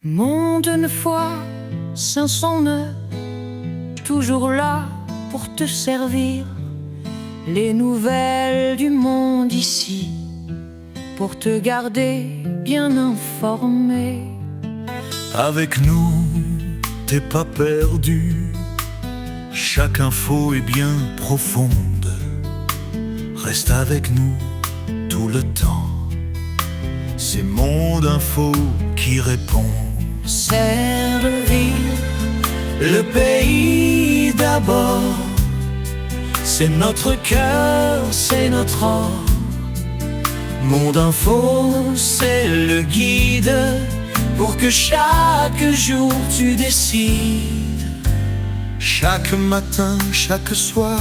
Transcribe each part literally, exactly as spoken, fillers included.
Monde une fois, cinq cent neuf, toujours là pour te servir. Les nouvelles du monde ici, pour te garder bien informé. Avec nous, t'es pas perdu. Chaque info est bien profonde. Reste avec nous tout le temps. C'est Monde Info qui répond. Servir le pays d'abord. C'est notre cœur, c'est notre or. Monde Info, c'est le guide pour que chaque jour tu décides. Chaque matin, chaque soir,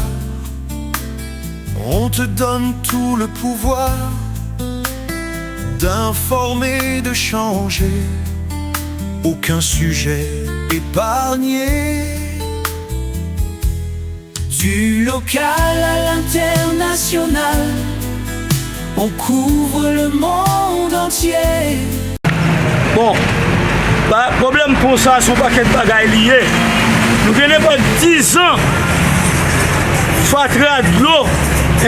on te donne tout le pouvoir d'informer, de changer. Aucun sujet épargné. Du local à l'international, on couvre le monde entier. Bon, ba, pwoblèm pon sa se yon pakèt bagay li ye. Nou gen nenpòt dizan fatra dlo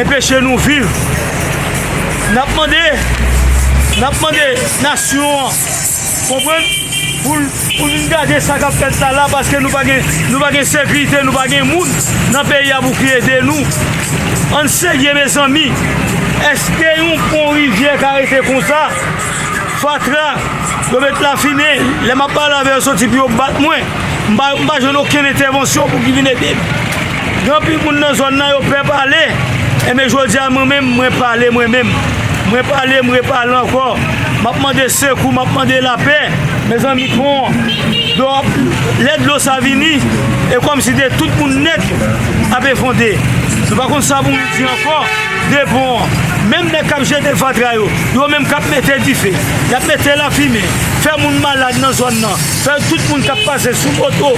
enpeche nou viv. N ap mande, n ap mande nasyon an, konprann, pou l, pou l vin gade sa k ap fèt la la, paske nou pa gen, nou pa gen sekirite, nou pa gen moun nan peyi a pou ki ede nou. Ann serye, mezanmi. Èske yon pon rivyè ka rete konsa? Fatra, yo met lafimen. Lè m ap pale avè yo, soti pou yo bat mwen. M pa, m pa jwenn okenn entèvansyon pou ki vin ede m. Gen anpil moun nan zòn nan, yo pè pale. Enben, jodi a, mwen menm, mwen pale mwen menm. Mwen pale, mwen pale ankò. M ap mande sekou, m ap mande lapè. Mezanmi, pon an, dlo ap, lè dlo sa vini, e kòmsi de tout moun nèt ap efondre. Nou pa konn sa pou nou di ankò de pon an. Menm nèg k ap jete fatra yo, yo menm k ap mete dife, y ap mete lafimen, fè moun malad nan zòn nan, fè tout moun k ap pase sou moto,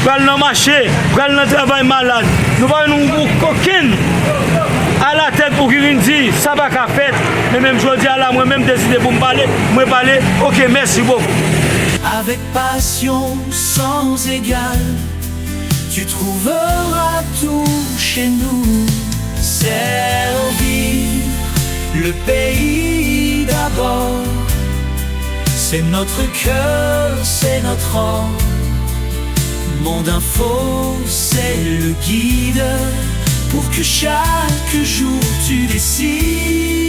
pral nan mache, pral nan travay malad. Nou pa wè nou, okenn alatèt pou ki vin di sa pa ka fèt. Men menm jodi a la, mwen menm deside pou m pale, mwen pale. Oke, mèsi bokou. Avec passion sans égale, tu trouveras tout chez nous. Servir le pays d'abord, c'est notre cœur, c'est notre or. Monde Info, c'est le guide pour que chaque jour tu décides.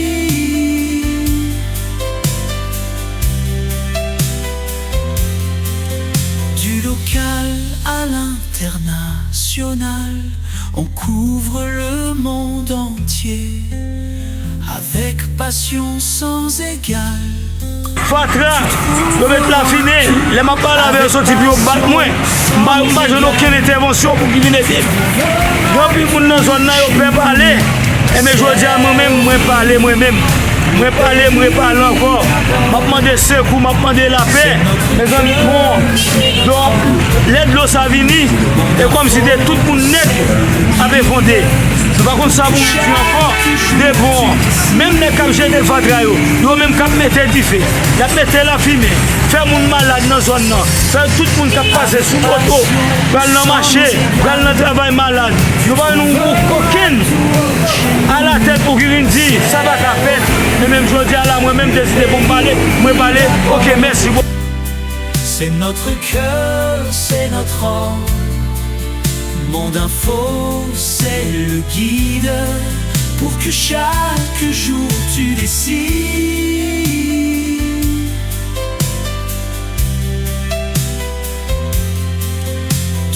Du local à l'international, on couvre le monde entier. Avec passion sans égale. Fatra, yo met lafimen. Lè m ap pale avè yo, soti pou yo bat mwen. M pa, m pa jwenn okenn entèvansyon pou ki vin ede m. Gen anpil moun nan zòn nan, yo pè pale. Enben, jodi a, mwen menm, mwen pale mwen menm. Mwen pale, mwen pale ankò. M ap mande sekou, m ap mande lapè. Mezanmi, pon an, dlo ap, lè dlo sa vini, e kòmsi de tout moun nèt ap efondre. Nou pa konn sa pou nou di ankò de pon an. Menm nèg k ap jete fatra yo, yo menm k ap mete dife, y ap mete lafimen, fè moun malad nan zòn nan, fè tout moun k ap pase sou moto, pral nan mache, pral nan travay malad. Nou pa wè nou okenn alatèt pou ki vin di sa pa ka fèt. Men menm jodi a la, mwen menm deside pou m pale, mwen pale. Oke, mèsi. C'est notre cœur, c'est notre or. Monde Info, c'est le guide pour que chaque jour tu décides.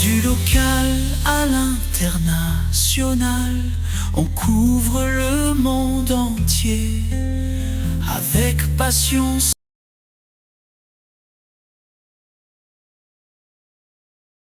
Du local à l'international, on couvre le monde entier avec passion.